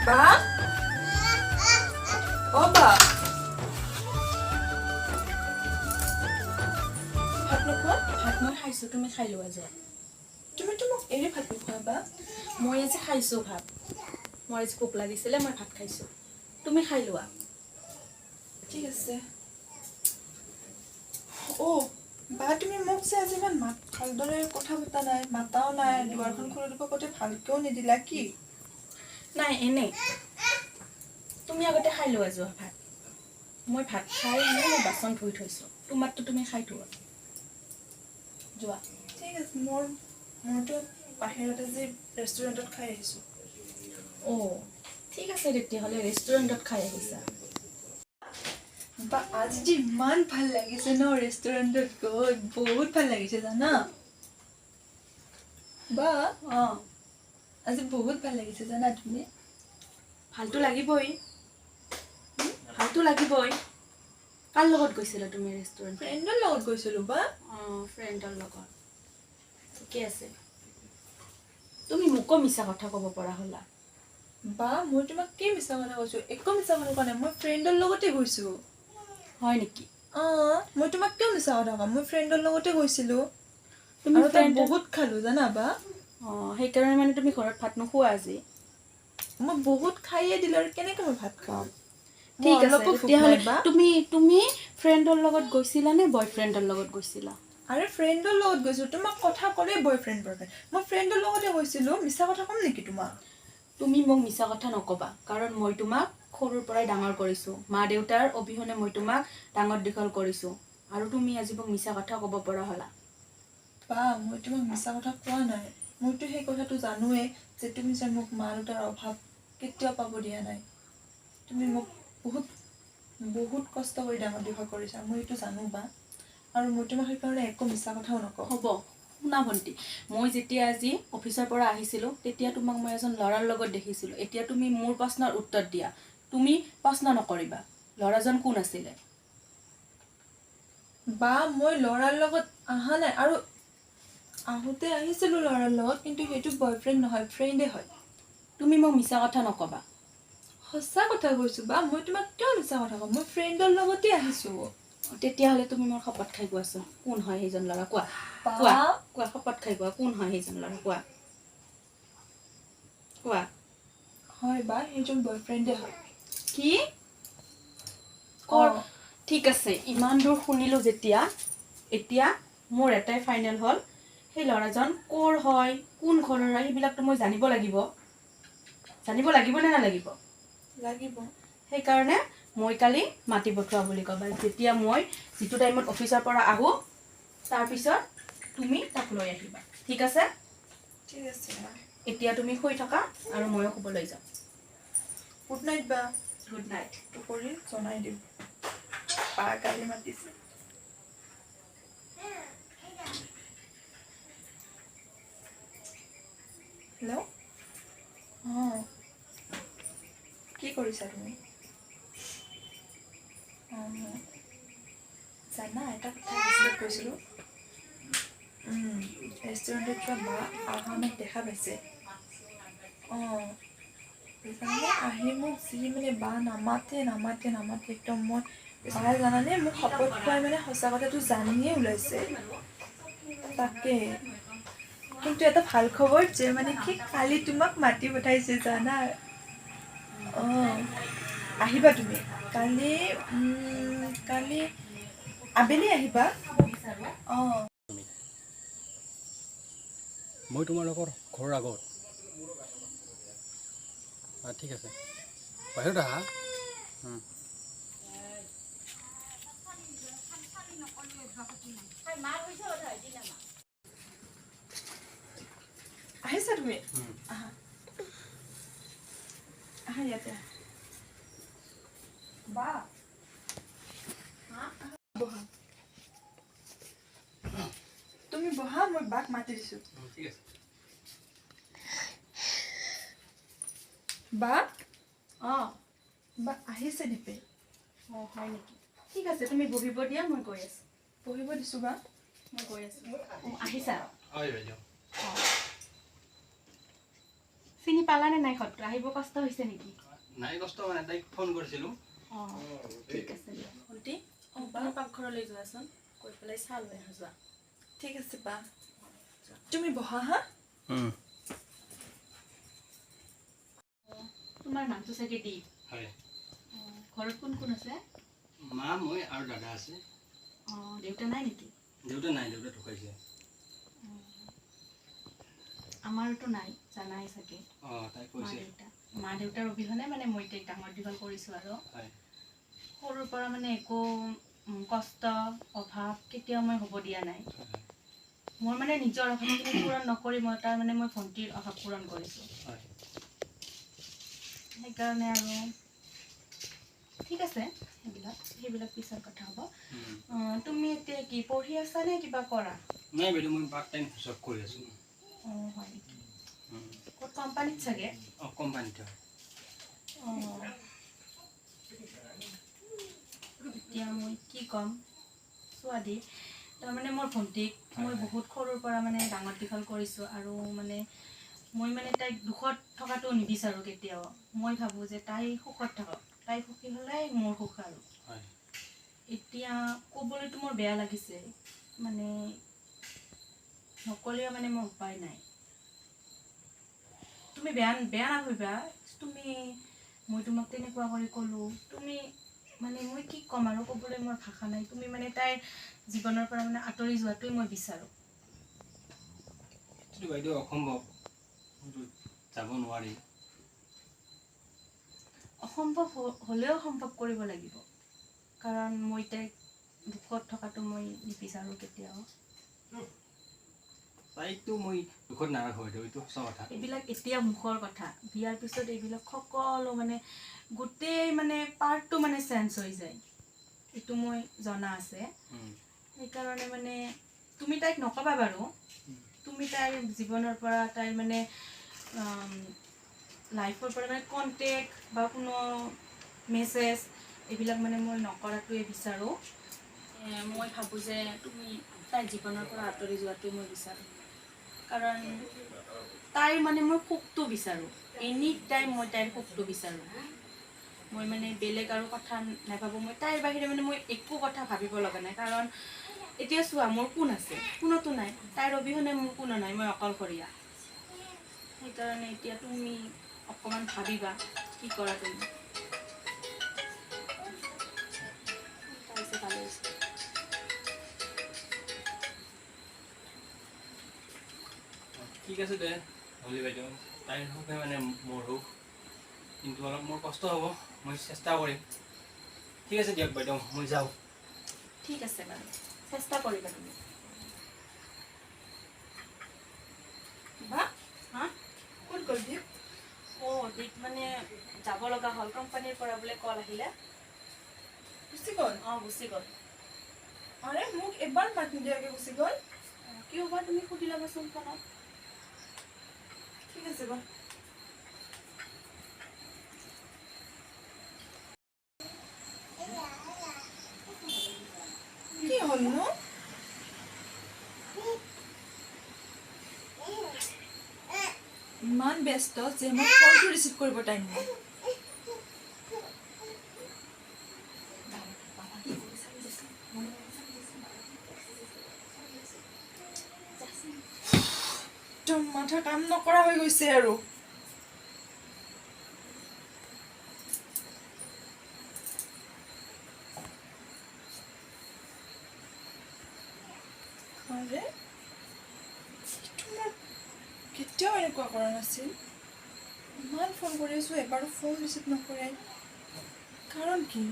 বা, অ বা, ভাত নোখোৱা? ভাত মই খাইছোঁ, তুমি খাই লোৱা যোৱা। তুমিতো মোক এৰি ভাত নোখোৱা বা। মই আজি খাইছোঁ ভাত। মোৰ আজি ভোক লাগিছিলে, মই ভাত খাইছোঁ। তুমি খাই লোৱা। ঠিক আছে। অ' বা, তুমি মোক যে আজি ইমান মাত ভালদৰে কথা পতা নাই, মাতাও নাই, দুৱাৰখন খুলি দিব কওঁতে ভালকেও নিদিলা, কি? নাই, এনেই। তুমি আগতে খাই লোৱা যোৱা ভাত। মই ভাত খাই এনেই মই বাচন ধুই থৈছোঁ। তোমাৰতো তুমি খাই থোৱা যোৱা। ঠিক আছে। মোৰতো বাহিৰত আজি ৰেষ্টুৰেণ্টত খাই আহিছোঁ। অ' ঠিক আছে, তেতিয়াহ'লে ৰেষ্টুৰেণ্টত খাই আহিছা। বা, আজি যে ইমান ভাল লাগিছে ন ৰেষ্টুৰেণ্টত গৈ, বহুত ভাল লাগিছে জানা বা। অঁ। আজি বহুত ভাল লাগিছে জানা তুমি। ভালতো লাগিবই, ভালতো লাগিবই। কাৰ লগত গৈছিলা তুমি ৰেষ্টুৰেণ্ট? ফ্ৰেণ্ডৰ লগত গৈছিলোঁ বা। অঁ, ফ্ৰেণ্ডৰ লগত, ঠিকে আছে। তুমি মোকো মিছা কথা ক'ব পৰা হ'লা। বা, মই তোমাক কি মিছা কথা কৈছোঁ? একো মিছা কথা কোৱা নাই। মই ফ্ৰেণ্ডৰ লগতে গৈছোঁ। হয় নেকি? অঁ, মই তোমাক কিয় মিছা কথা ক'ম? মই ফ্ৰেণ্ডৰ লগতে গৈছিলোঁ। তুমি আৰু তাত ফ্ৰেণ্ডৰ বহুত খালোঁ জানা বা। অঁ, সেইকাৰণে মানে তুমি ঘৰত ভাত নোখোৱা আজি? মই বহুত খাইয়ে দিলোঁ, আৰু কেনেকৈ মই ভাত খাম? মোৰ ঠিক আছে। অলপো ভোক তেতিয়াহ'লে নাই বা। তুমি তুমি ফ্ৰেণ্ডৰ লগত গৈছিলা নে বয়ফ্ৰেণ্ডৰ লগত গৈছিলা? আৰে, ফ্ৰেণ্ডৰ লগত গৈছিলোঁ। তোমাক কথা ক'লেই বয়ফ্ৰেণ্ড বয়ফ্ৰেণ্ড। মই ফ্ৰেণ্ডৰ লগতে গৈছিলোঁ, মিছা কথা ক'ম নেকি তোমাক? তুমি মোক মিছা কথা নক'বা, কাৰণ মই তোমাক সৰুৰ পৰাই ডাঙৰ কৰিছোঁ। মা দেউতাৰ অবিহনে মই তোমাক ডাঙৰ দীঘল কৰিছোঁ আৰু তুমি আজি মোক মিছা কথা ক'ব পৰা হ'লা। বা, মই তোমাক মিছা কথা কোৱা নাই। মইতো সেই কথাটো জানোৱেই যে তুমি যে মোক মা দেউতাৰ অভাৱ কেতিয়াও পাব দিয়া নাই। তুমি মোক বহুত বহুত কষ্ট কৰি ডাঙৰ দীঘল কৰিছা, মই এইটো জানো বা। আৰু মই তোমাক সেইকাৰণে একো মিছা কথাও নকওঁ। হ'ব, শুনা ভণ্টি, মই যেতিয়া আজি অফিচৰ পৰা আহিছিলোঁ, তেতিয়া তোমাক মই এজন ল'ৰাৰ লগত দেখিছিলোঁ। এতিয়া তুমি মোৰ প্ৰশ্নৰ উত্তৰ দিয়া। তুমি প্ৰশ্ন নকৰিবা। ল'ৰাজন কোন আছিলে? বা, মই ল'ৰাৰ লগত অহা নাই। আৰু আহোঁতে আহিছিলোঁ ল'ৰাৰ লগত, কিন্তু সেইটো বয়ফ্ৰেণ্ড নহয়, ফ্ৰেণ্ডে হয়। তুমি মোক মিছা কথা নক'বা। সঁচা কথা কৈছোঁ বা। মই তোমাক কিয় মিছা কথা ক'ম? মই ফ্ৰেণ্ডৰ লগতে আহিছোঁ। তেতিয়াহ'লে তুমি মোৰ শপত খাই কোৱাচোন, কোন হয় সেইজন ল'ৰা? কোৱা। বা। কোৱা, কোৱা, শপত খাই কোৱা, কোন হয় সেইজন ল'ৰা? কোৱা, কোৱা। হয় বা, সেইজন বয়ফ্ৰেণ্ডে হয়। কি কৰ? অঁ। ঠিক আছে, ইমান দূৰ শুনিলোঁ যেতিয়া, এতিয়া মোৰ এটাই ফাইনেল হ'ল। সেই ল'ৰাজন ক'ৰ হয়, কোন ঘৰৰ হয়, সেইবিলাকতো মই জানিব লাগিব। জানিব লাগিব নে নালাগিব? লাগিব। সেইকাৰণে মই কালি মাতি পঠোৱা বুলি ক'বা। যেতিয়া মই যিটো টাইমত অফিচৰ পৰা আহোঁ, তাৰপিছত তুমি তাক লৈ আহিবা, ঠিক আছে? ঠিক আছে বা। এতিয়া তুমি শুই থাকা আৰু ময়ো শুবলৈ যাওঁ। গুড নাইট বা। Good night. কৰি জনাই দিম বা, কালি মাতিছে। হেল্ল', অঁ, কি কৰিছা তুমি? অঁ, জানা, এটা কথা কৈছিলোঁ। ৰেষ্টুৰেণ্টত যোৱা বা আহা মোক দেখা পাইছে। অঁ, জানানে, আহি মোক যি মানে বা নামাতে নামাতে নামাতে একদম। মই বাই জানানে, মোক শপত খুৱাই মানে সঁচা কথাটো জানিয়ে ওলাইছে। তাকে, কিন্তু এটা ভাল খবৰ যে মানে কি, কালি তোমাক মাতি পঠাইছে জানা। অঁ, আহিবা তুমি কালি। কালি আবেলি আহিবা। অঁ। মই তোমালোকৰ ঘৰৰ আগত। ঠিক আছে, বাহিৰত আহা। আহিছা তুমি? আহা আহা, ইয়াতে আহা। বা, বহা। তুমি বহা, মই বাক মাতি দিছোঁ। ঠিক আছে। বা। অঁ। বা, আহিছে দীপে। অঁ, হয় নেকি? ঠিক আছে, তুমি বহিব দিয়া, মই গৈ আছোঁ। বহিব দিছোঁ বা। মই গৈ আছোঁ। অঁ, আহিছা? হয় বাইদেউ। অঁ। চিনি পালানে নাই ঘৰটো? আহিব কষ্ট হৈছে নেকি? নাই কষ্ট, মানে তাইক ফোন কৰিছিলোঁ। অঁ, ঠিক আছে দিয়া। ভণ্টি, অঁ বা। তুমি পাকঘৰলৈ যোৱাচোন, গৈ পেলাই চাহ লৈ আহা যোৱা। ঠিক আছে বা, তুমি বহা হা। তোমাৰ নামটো চাগে দীপ? হয়। অঁ, ঘৰত কোন কোন আছে? মা, মই আৰু দাদা আছে। অঁ, দেউতা নাই নেকি? দেউতা নাই, দেউতা ঢুকাইছে। আমাৰোতো নাই, জানাই চাগে। অঁ, তাই মা কৈছে। দেউতা, মা দেউতাৰ অবিহনে মানে মই তাইক ডাঙৰ দীঘল কৰিছোঁ আৰু। হয়। সৰুৰ পৰা মানে একো কষ্ট অভাৱ কেতিয়াও মই হ'ব দিয়া নাই। হয়। মোৰ মানে নিজৰ অভাৱখিনি পূৰণ নকৰি মই তাৰ মানে মই ভণ্টিৰ অভাৱ পূৰণ কৰিছোঁ। হয়। সেইকাৰণে আৰু ঠিক আছে, সেইবিলাক পিছৰ কথা হ'ব। তুমি এতিয়া কি পঢ়ি আছা নে কিবা কৰা? নাই বাইদেউ, মই পাৰ্ট টাইম জব কৰি আছোঁ। অঁ, হয় নেকি? ক'ত, কোম্পানীত চাগে? অঁ, কোম্পানীত হয়। অঁ, এতিয়া মই কি ক'ম চোৱা, তাৰমানে মোৰ ভণ্টিক মই বহুত সৰুৰ পৰা মানে ডাঙৰ দীঘল কৰিছোঁ আৰু মানে মই মানে তাইক দুখত থকাটো নিবিচাৰোঁ কেতিয়াও। মই ভাবোঁ যে তাই সুখত থাকক, তাই সুখী হ'লে মোৰ সুখ আৰু। হয়। এতিয়া ক'বলৈতো মোৰ বেয়া লাগিছে, মানে নক'লেও মানে মোৰ উপায় নাই। তুমি বেয়া বেয়া নাভাবিবা। তুমি, মই তোমাক তেনেকুৱা কৰি ক'লোঁ, তুমি মানে মই কি ক'ম আৰু, ক'বলৈ মোৰ ভাষা নাই। তুমি মানে তাইৰ জীৱনৰ পৰা মানে আঁতৰি যোৱাটোৱে মই বিচাৰোঁ। সেইটো বাইদেউ অসম্ভৱ, মইতো যাব নোৱাৰি। অসম্ভৱ হ'লেও সম্ভৱ কৰিব লাগিব, কাৰণ মই তাইক দুখত থকাটো মই নিবিচাৰোঁ কেতিয়াও। তাইকতো মই দুখত নাৰাখোঁ বাইদেউ, এইটো সঁচা কথা। এইবিলাক এতিয়া মুখৰ কথা, বিয়াৰ পিছত এইবিলাক সকলো মানে গোটেই মানে পাৰ্টটো মানে চেঞ্জ হৈ যায়, এইটো মই জনা আছে। সেইকাৰণে মানে তুমি তাইক নক'বা বাৰু। তুমি তাইৰ জীৱনৰ পৰা, তাইৰ মানে লাইফৰ পৰা মানে কণ্টেক্ট বা কোনো মেছেজ এইবিলাক মানে মই নকৰাটোৱে বিচাৰোঁ। মই ভাবোঁ যে তুমি তাইৰ জীৱনৰ পৰা আঁতৰি যোৱাটোৱে মই বিচাৰোঁ, কাৰণ তাইৰ মানে মই সুখটো বিচাৰোঁ। এনি টাইম মই তাইৰ সুখটো বিচাৰোঁ। মই মানে বেলেগ আৰু কথা নাভাবোঁ। মই তাইৰ বাহিৰে মানে মই একো কথা ভাবিব লগা নাই, কাৰণ এতিয়া চোৱা, মোৰ কোন আছে? কোনোতো নাই। তাইৰ অবিহনে মোৰ কোনো নাই, মই অকলশৰীয়া। সেইকাৰণে এতিয়া তুমি অকণমান ভাবিবা কি কৰা তুমি। ভালে হৈছে। ঠিক আছে দে হ'লে বাইদেউ, তাইৰ সুখে মানে মোৰ সুখ, কিন্তু অলপ মোৰ কষ্ট হ'ব, মই চেষ্টা কৰিম। ঠিক আছে দিয়ক বাইদেউ, মই যাওঁ। ঠিক আছে বাৰু, চেষ্টা কৰিবা তুমি। বা। হা? ক'ত গ'ল দীপ? অঁ, দীপ মানে যাব লগা হ'ল, কোম্পানীৰ পৰা বোলে কল আহিলে। গুচি গ'ল? অঁ, গুচি গ'ল। আৰে, মোক এবাৰ মাত নিদিয়াকৈ গুচি গ'ল। কিয় বা, তুমি সুধি ল'বাচোন ফোনত। ঠিক আছে বা। কি হ'লনো? ইমান ব্যস্ত যে মই ফোনটো ৰিচিভ কৰিব টাইম নাই। একদম মাথা কাম নকৰা হৈ গৈছে আৰু। আৰে, এইটো মোৰ কেতিয়াও এনেকুৱা কৰা নাছিল। ইমান ফোন কৰি আছোঁ, এবাৰো ফোন ৰিচিভ নকৰে, কাৰণ কি?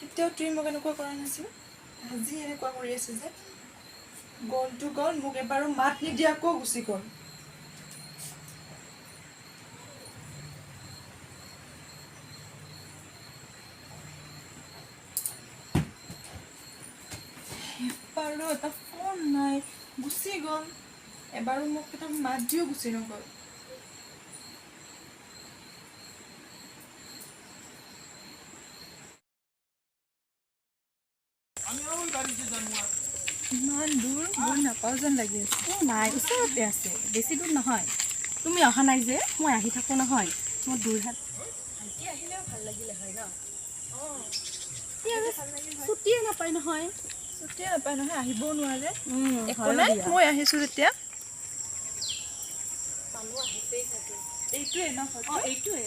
কেতিয়াও তুই মোক এনেকুৱা কৰা নাছিল, আজি এনেকুৱা কৰি আছে যে? গ'লটো গ'ল, মোক এবাৰো মাত নিদিয়াকৈও গুচি গ'ল। এবাৰো এটা ফোন নাই, গুচি গ'ল। এবাৰো মোক এটা মাত দিও গুচি নগ'ল। ইমান দূৰ গৈ নাপাওঁ যেন লাগি আছে। অঁ, নাই, ওচৰতে আছে, বেছি দূৰ নহয়। তুমি অহা নাই যে, মই আহি থাকোঁ নহয়। মোৰ দুৰহাত ভাইটি আহিলেও ভাল লাগিলে হয় ন। ছুটিয়ে নাপায় নহয়। ছুটিয়ে নাপায় নহয়, আহিবও নোৱাৰে। একো নাই, মই আহিছোঁ যেতিয়া। এইটোৱে ন? অঁ, এইটোৱে।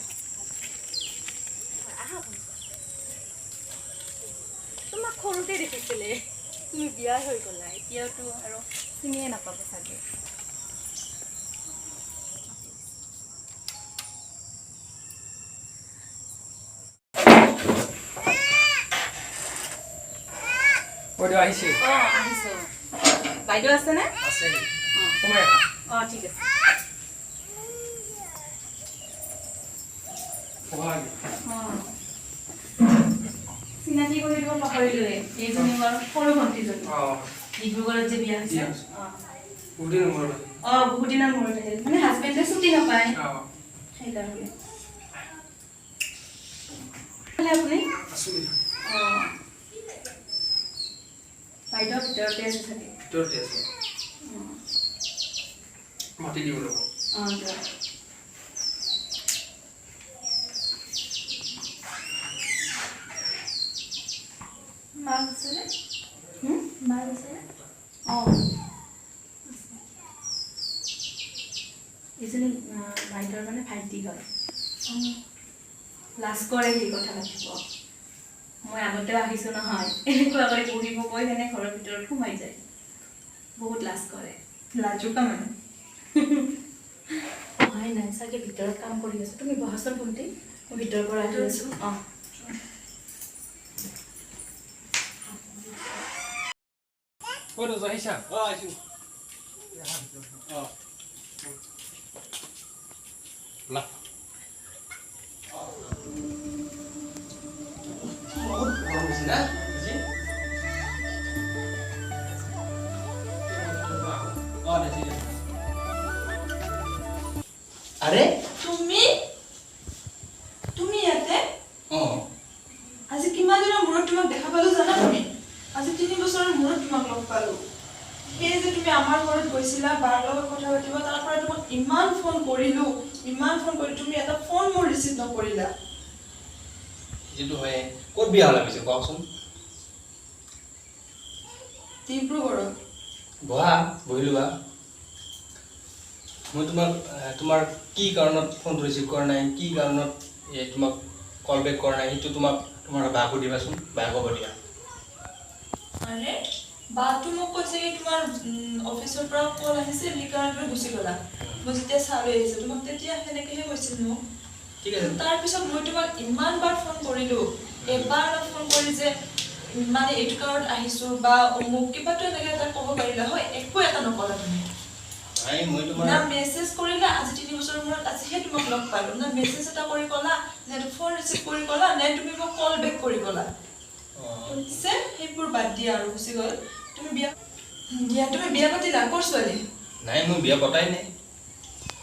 তোমাক সৰুতে দেখিছিলে, তুমি বিয়া হৈ গ'লা, এতিয়াতো আৰু চিনিয়ে নাপাব চাগে। বাইদেউ আহিছে? অঁ, আহিছোঁ। বাইদেউ আছেনে? আছে, সোমাই আহা। অঁ, ঠিক আছে। বহা। অঁ, চিনাকি কৰি দিব পাহৰিলোৱে, এইজনী মোৰ সৰু ভণ্টিজনী। ডিব্ৰুগড়ত যে বিয়া হৈছে। বিয়া হৈছে। বহুত দিনৰ মূৰত। অঁ, বহুত দিনৰ মূৰত আহিল, মানে হাজবেণ্ডে ছুটি নাপায়। সেইকাৰণে। আপুনি? আছোঁ। অঁ, বাইদেউ ভিতৰতে আছে চাগে। ভিতৰতে আছে, মাতি দিব ৰ'ব। অঁ, দিয়ক। মাক আছেনে? মাক আছেনে? অঁ, এইজনী বাইদেউৰ মানে ভাইটি হয়। লাজ কৰে সি কথা পাতিব। মই আগতেও আহিছোঁ নহয়, এনেকুৱা কৰি বহিব কৈ কেনে ঘৰৰ ভিতৰত সোমাই যায়, বহুত লাজ কৰে। লাজুকা মানে। অহাই নাই চাগে, ভিতৰত কাম কৰি আছোঁ। তুমি বহাচোন ভণ্টি, মই ভিতৰৰ পৰা আহি আছোঁ। অঁ। ক'ত আহিছা? অঁ, আহিছোঁ। অঁ, ব'লা। বহুত গৰম হৈছে না আজি? অঁ, দে, ঠিক আছে। আৰে! তুমি তুমি ইয়াতে? অঁ। আজি কিমান দিনৰ মূৰত তোমাক দেখা পালো জানা তুমি? আজি 3 বছৰৰ মূৰত তোমাক লগ পালো। সেই যে তুমি আমাৰ ঘৰত গৈছিলা বাৰ লগত কথা পাতিব, তাৰ পৰা তোমাক ইমান ফোন কৰিলো, ইমান ফোন কৰিলো, তুমি এটা ফোন মোৰ ৰিচিভ নকৰিলা। যিটো হয়, ক'ত বিয়া হ'লা পিছে কোৱাচোন? ডিব্ৰুগড়ত। বহা, বহি লোৱা। মই তোমাক তোমাৰ কি কাৰণত ফোনটো ৰিচিভ কৰা নাই, কি কাৰণত এই তোমাক কল বেক কৰা নাই, সেইটো তোমাক তোমাৰ বাক সুধিবাচোন, বায়ে ক'ব দিয়া। আৰে, বাটো মোক কৈছে কি তোমাৰ অফিচৰ পৰা কল আহিছিল, সেইকাৰণে তুমি গুচি গ'লা। মই যেতিয়া চাহ লৈ আহিছোঁ তোমাক, তেতিয়া সেনেকেহে কৈছিল মোক। ঠিক আছে। তাৰপিছত মই তোমাক ইমান বাৰ ফোন কৰিলোঁ, এবাৰ ফোন কৰি যে মানে এইটো কাৰণত আহিছোঁ বা অমুক কিবাটো এনেকৈ এটা ক'ব পাৰিলা হয়, একো এটা নকলা তুমি। নাই, মই তোমাৰ না মেছেজ কৰিলা। আজি 3 বছৰৰ মূৰত আজিহে তোমাক লগ পালোঁ, না মেছেজ এটা কৰি ক'লা, নে ফোন ৰিচিভ কৰি ক'লা, নে তুমি মোক কল বেক কৰি ক'লা। পিছে সেইবোৰ বাদ দিয়া আৰু, গুচি গ'ল। তুমি বিয়া দিয়া, তুমি বিয়া পাতিলা, ক'ৰ ছোৱালী? নাই, মই বিয়া পতাই নাই।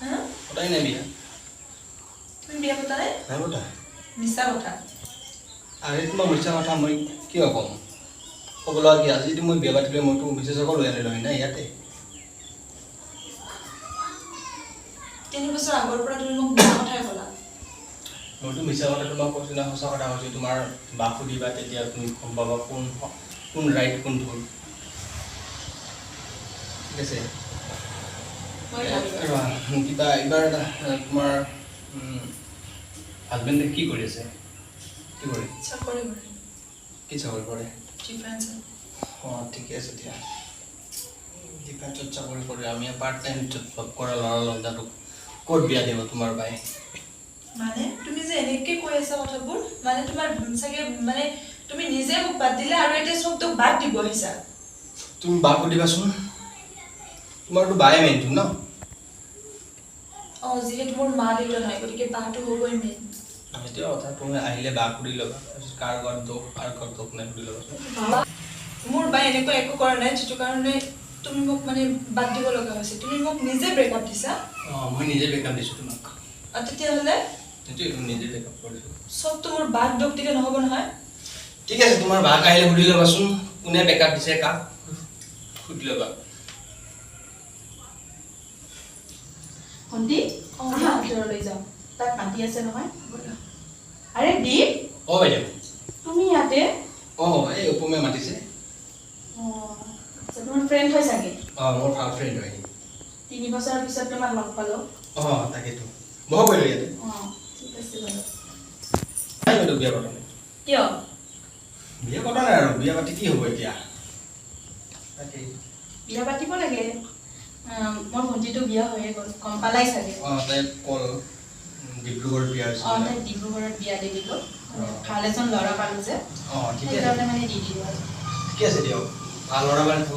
হা? পতাই নাই বিয়া। তুমি বিয়া পতা নাই? নাই পতা। মিছা কথা। আৰে, তোমাক মিছা কথা মই কিয় ক'ম? ক'ব লগা কি? আজি যদি মই বিয়া পাতিলে মইতো মিছেছকো লৈ আনিলোঁ হয় না ইয়াতে। 3 বছৰ আগৰ পৰা তুমি মোক মিছা কথাই ক'লা। মইতো মিছা কথা তোমাক কৈছোঁ না সঁচা কথা কৈছোঁ? তোমাৰ বাক সুধিবা, তেতিয়া তুমি গম পাবা কোন কোন ৰাইট, কোন ভুল। ঠিক আছে। ৰ'বা, কিবা এইবাৰ তোমাৰ হাজবেণ্ডে কি কৰি আছে, কি কৰে? চাকৰি কৰে। কি চাকৰি কৰে? ডিফেন্সত। অঁ, ঠিকে আছে দিয়া। ডিফেন্সত চাকৰি কৰে, আমি পাৰ্ট টাইম জব কৰা ল'ৰা লণ্ডাটোক ক'ত বিয়া দিব তোমাৰ বাই? মানে তুমি যে এনেকে কৈ আছা কথাবোৰ, মানে তোমাৰ চাগে মানে তুমি নিজে মোক বাদ দিলা আৰু এতিয়া চবটোক বাদ দিব আহিছা। তুমি বাক সুধিবাচোন। তোমাৰতো বায়ে মেইনটো ন? অঁ, যিহেতু মোৰ মা দেউতা নাই, গতিকে বাটো হ'বই মেইন। সেইটোৱে কথা। তুমি আহিলে বাক সুধি ল'বা, তাৰপিছত কাৰ ঘৰত দোষ, কাৰ ঘৰত দোষ নাই সুধি ল'বাচোন। মোৰ বাই এনেকুৱা একো কৰা নাই যিটো কাৰণে তুমি মোক মানে বাদ দিব লগা হৈছে। তুমি মোক নিজে ব্ৰেকআপ দিছা। অঁ, মই নিজে ব্ৰেকআপ দিছোঁ তোমাক। আৰু তেতিয়াহ'লে? সেইটোৱে, তুমি নিজে ব্ৰেকআপ কৰিছোঁ। চবতো মোৰ বাক দোষ দিলে নহ'ব নহয়। ঠিক আছে, তোমাৰ বাক আহিলে সুধি ল'বাচোন, কোনে ব্ৰেকআপ দিছে কাক, সুধি ল'বা। ভণ্টি। আহা, ভিতৰলৈ যাওঁ, তাত মাতি আছে নহয়। আৰে দীপ। অঁ বাইদেউ। তুমি ইয়াতে? অঁ, এই উপমে মাতিছে। অঁ, তোমাৰ ফ্ৰেণ্ড হয় চাগে? অঁ, মোৰ ভাল ফ্ৰেণ্ড হয়। 3 বছৰৰ পিছত তোমাক লগ পালোঁ। অঁ, তাকেতো, বহক বাইদেউ ইয়াতে। অঁ, ঠিক আছে বাৰু। নাই বাইদেউ, বিয়া পতা নাই। কিয়? বিয়া পতা নাই আৰু বিয়া পাতি কি হ'ব এতিয়া? তাকেই, বিয়া পাতিব লাগে। মোৰ ভণ্টিটো বিয়া হৈয়ে গ'ল, গম পালাই চাগে? অঁ, তাই কল ডিব্ৰুগড়ত বিয়া হৈছে। অঁ, তাই ডিব্ৰুগড়ত বিয়া দি দিলোঁ, ভাল এজন ল'ৰা পালোঁ যে। অঁ, ঠিকে আছে, সেইকাৰণে মানে দি দিলোঁ আৰু। ঠিকে আছে দিয়ক, ভাল ল'ৰা পালেতো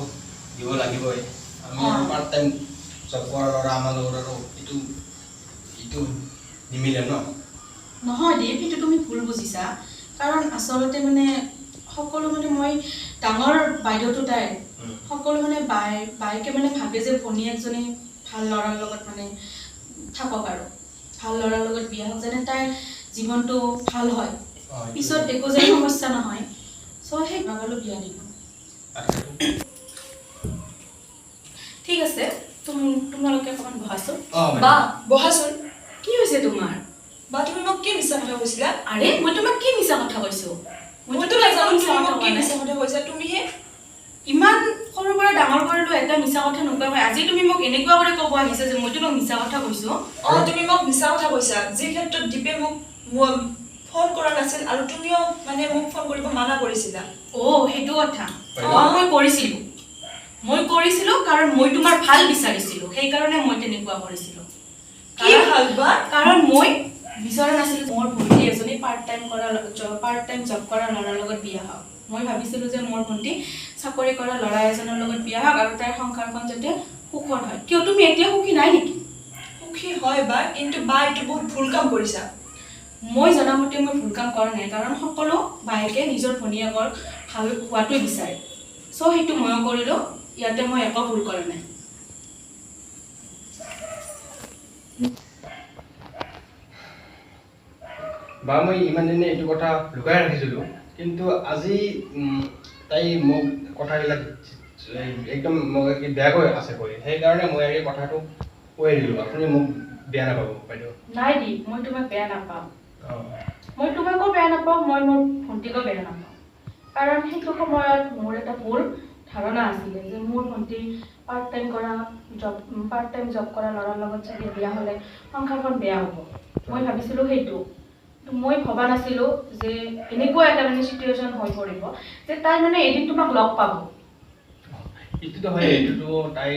দিব লাগিবই। আমি আৰু পাৰ্ট টাইম জব কৰা ল'ৰা, আমাৰ লগত আৰু এইটো এইটো নিমিলে ন। নহয় দীপ, সেইটো তুমি ভুল বুজিছা। কাৰণ আচলতে মানে সকলো মানে মই ডাঙৰ বাইদেউটো তাইৰ, সকলো মানে বায়েকে মানে ভাবে যে ভনীয়েকজনী ভাল ল'ৰাৰ লগত মানে থাকক আৰু ভাল ল'ৰাৰ লগত বিয়া হওক, যেনে তাইৰ জীৱনটো ভাল হয়, পিছত একো যেন সমস্যা নহয়। চ' সেই ভাবালো বিয়া দিলোঁ। ঠিক আছে, তোমালোকে অকণমান বহাচোন। বা বহাচোন। কি হৈছে তোমাৰ? বা তুমি মোক কি মিছা কথা কৈছিলা? আৰে মই তোমাক কি মিছা কথা কৈছো? মইতো নাজানো তুমি মোক কি মিছা কথা কৈছা। তুমিহে ইমান সৰুৰ পৰা ডাঙৰ কৰিলো, এটা মিছা কথা নোকোৱা। আজি তুমি মোক এনেকুৱা কৰি ক'ব আহিছা যে মই তোমাক মিছা কথা কৈছো? অঁ, তুমি মোক মিছা কথা কৈছা। যি ক্ষেত্ৰত দীপে মোক ফোন কৰা নাছিল আৰু তুমিও মানে মোক ফোন কৰিব মানা কৰিছিলা। অ', সেইটো কথা। অঁ, মই কৰিছিলোঁ, মই কৰিছিলোঁ কাৰণ মই তোমাৰ ভাল বিচাৰিছিলোঁ, সেইকাৰণে মই তেনেকুৱা কৰিছিলোঁ। কি ভাল বা? কাৰণ মই বিচৰা নাছিলোঁ মোৰ ভণ্টি এজনী পাৰ্ট টাইম জব কৰা ল'ৰাৰ লগত বিয়া হওক। মই ভাবিছিলোঁ যে মোৰ ভণ্টি চাকৰি কৰা ল'ৰা এজনৰ লগত বিয়া হওক আৰু তাইৰ সংসাৰখন যাতে সুখৰ হয়। কিয়, তুমি এতিয়া সুখী নাই নেকি? সুখী হয় বা, কিন্তু বা এইটো বহুত ভুল কাম কৰিছা। মই জনামতে মই ভুল কাম কৰা নাই, কাৰণ সকলো বায়েকে নিজৰ ভনীয়েকৰ ভাল হোৱাটোৱে বিচাৰে। চ' সেইটো ময়ো কৰিলোঁ, ইয়াতে মই একো ভুল কৰা নাই। বা মই ইমান দিনে এইটো কথা লুকাই ৰাখিছিলোঁ, কিন্তু আজি তাই মোক কথাবিলাক একদম মোক বেয়াকৈ আছে কৈ, সেইকাৰণে মই এই কথাটো কৈ দিলোঁ। আপুনি মোক বেয়া নাপাব বাইদেউ। নাই দি, মই তোমাক বেয়া নাপাওঁ। মই তোমাকো বেয়া নাপাওঁ, মই মোৰ ভণ্টিকো বেয়া নাপাওঁ। কাৰণ সেইটো সময়ত মোৰ এটা ভুল ধাৰণা আছিলে যে মোৰ ভণ্টি পাৰ্ট টাইম জব কৰা ল'ৰাৰ লগত চাগে বিয়া হ'লে সংসাৰখন বেয়া হ'ব। মই ভাবিছিলোঁ সেইটো, কিন্তু মই ভবা নাছিলোঁ যে এনেকুৱা এটা মানে চিটুৱেশ্যন হৈ পৰিব যে তাই মানে এদিন তোমাক লগ পাব। এইটোতো হয়, এইটোতো তাই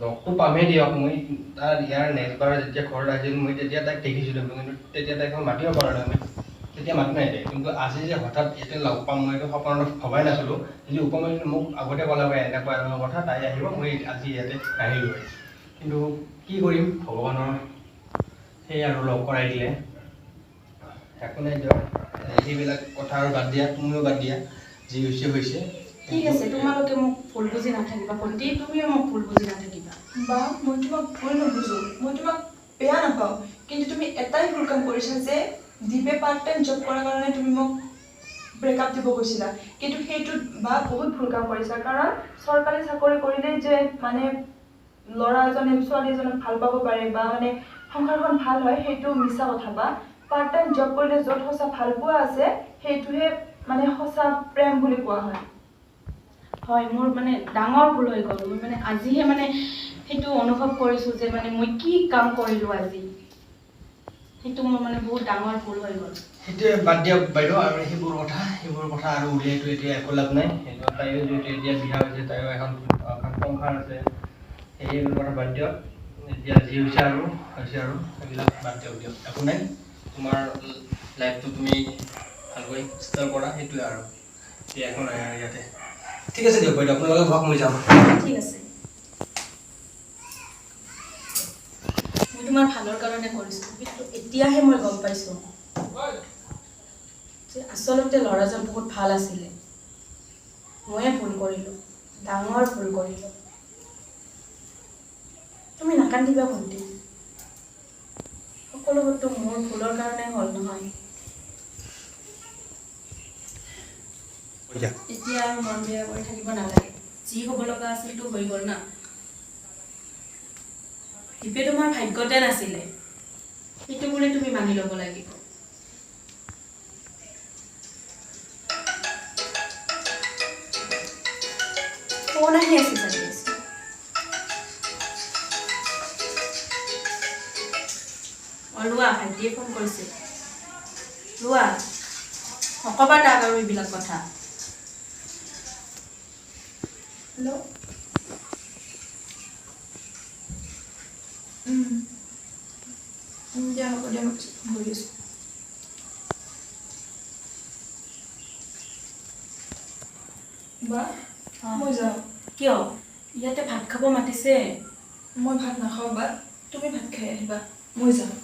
লগটো পামেই দিয়ক। মই তাৰ ইয়াৰ নেক্সট বাৰ যেতিয়া ঘৰত আহিছিল, মই তেতিয়া তাইক দেখিছিলোঁ, কিন্তু তেতিয়া তাইক মই মাতিব পৰা নাই, মই তেতিয়া মাতি নাই তাই। কিন্তু আজি যে হঠাৎ ইয়াতে লগ পাম, মই এইটো সপোনত ভবাই নাছিলোঁ। যদি উপমাই মোক আগতে ক'লে হয় এনেকুৱা এনেকুৱা কথা, তাই আহিব, মই আজি ইয়াতে নাহিলোঁ হয়। কিন্তু কি কৰিম, ভগৱানৰ সেই আৰু লগ কৰাই দিলে। একো নাই দিয়ক, সেইবিলাক কথা আৰু বাদ দিয়া, তুমিও বাদ দিয়া, যি হৈছে হৈছে। ঠিক আছে, তোমালোকে মোক ভুল বুজি নাথাকিবা। ভণ্টি, তুমিও মোক ভুল বুজি নাথাকিবা। বা মই তোমাক ভুল নুবুজো, মই তোমাক বেয়া নাপাওঁ, কিন্তু তুমি এটাই ভুল কাম কৰিছা যে দীপে পাৰ্ট টাইম জব কৰাৰ কাৰণে তুমি মোক ব্ৰেকআপ দিব কৈছিলা। কিন্তু সেইটোত বা বহুত ভুল কাম কৰিছা, কাৰণ চৰকাৰী চাকৰি কৰিলেই যে মানে ল'ৰা এজনে ছোৱালী এজনক ভাল পাব পাৰে বা মানে সংসাৰখন ভাল হয়, সেইটো মিছা কথা। বা পাৰ্ট টাইম জব কৰিলে য'ত সঁচা ভাল পোৱা আছে, সেইটোহে মানে সঁচা প্ৰেম বুলি কোৱা হয়। হয়, মোৰ মানে ডাঙৰ ভুল হৈ গ'ল। মই মানে আজিহে মানে সেইটো অনুভৱ কৰিছোঁ যে মানে মই কি কাম কৰিলোঁ আজি, সেইটো মোৰ মানে বহুত ডাঙৰ ভুল হৈ গ'ল। সেইটোৱে বাদ দিয়ক বাইদেউ, আৰু সেইবোৰ কথা আৰু উলিয়াইতো এতিয়া একো লাভ নাই। সেইটো তাইও যিহেতু এতিয়া বিয়া হৈছে, তাইও এখন সংসাৰ আছে, সেইবোৰ কথা বাদ দিয়ক। এতিয়া যি হৈছে আৰু হৈছে আৰু, সেইবিলাক বাদ দিয়ক দিয়ক, একো নাই। তোমাৰ লাইফটো তুমি ভালকৈ ষ্টাৰ্ট কৰা, সেইটোৱে আৰু, এতিয়া একো নাই আৰু ইয়াতে। ঠিক আছে দিয়ক বাইদেউ, আপোনালোকে ঘৰত, মই যাম। ঠিক আছে, মই তোমাৰ ভালৰ কাৰণে কৰিছোঁ, কিন্তু এতিয়াহে মই গম পাইছোঁ যে আচলতে ল'ৰাজন বহুত ভাল আছিলে। ময়ে ভুল কৰিলোঁ, ডাঙৰ ভুল কৰিলোঁ। তুমি নাকান্দিবা ভণ্টি, সকলোবোৰতো মোৰ ভুলৰ কাৰণে হ'ল নহয়। এতিয়া আৰু মন বেয়া কৰি থাকিব নালাগে, যি হ'ব লগা আছিলতো হৈ গ'ল না। দীপে তোমাৰ ভাগ্যতে নাছিলে, সেইটো বুলি তুমি মানি ল'ব লাগিব। ফোন আহি আছে চাগে। অ লোৱা, ভাইটিয়ে ফোন কৰিছে। লোৱা, নক'বা তাক আৰু এইবিলাক কথা। হেল্ল'। দিয়া, হ'ব দিয়া, মই পিছত ফোন কৰি আছোঁ। বা, মই যাওঁ। কিয়? ইয়াতে ভাত খাব মাতিছে। মই ভাত নাখাওঁ বা, তুমি ভাত খাই আহিবা, মই যাওঁ।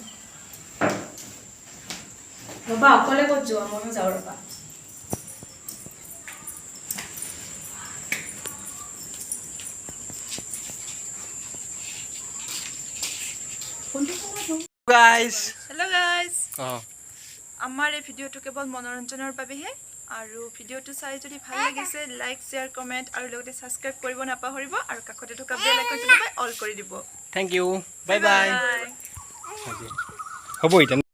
ৰ'বা, অকলে ক'ত যোৱা? ময়ো যাওঁ ৰ'বা। গাইজ। Hello guys. অঁ। আমাৰ এই ভিডিঅ'টো কেৱল মনোৰঞ্জনৰ বাবেহে আৰু ভিডিঅ'টো চাই যদি ভাল লাগিছে, লাইক, শ্বেয়াৰ, কমেণ্ট আৰু লগতে ছাবস্ক্ৰাইব কৰিব নাপাহৰিব আৰু কাষতে থকা বেল আইকনটো দবাই অল কৰি দিব। Thank you, bye bye. হ'ব এতিয়া।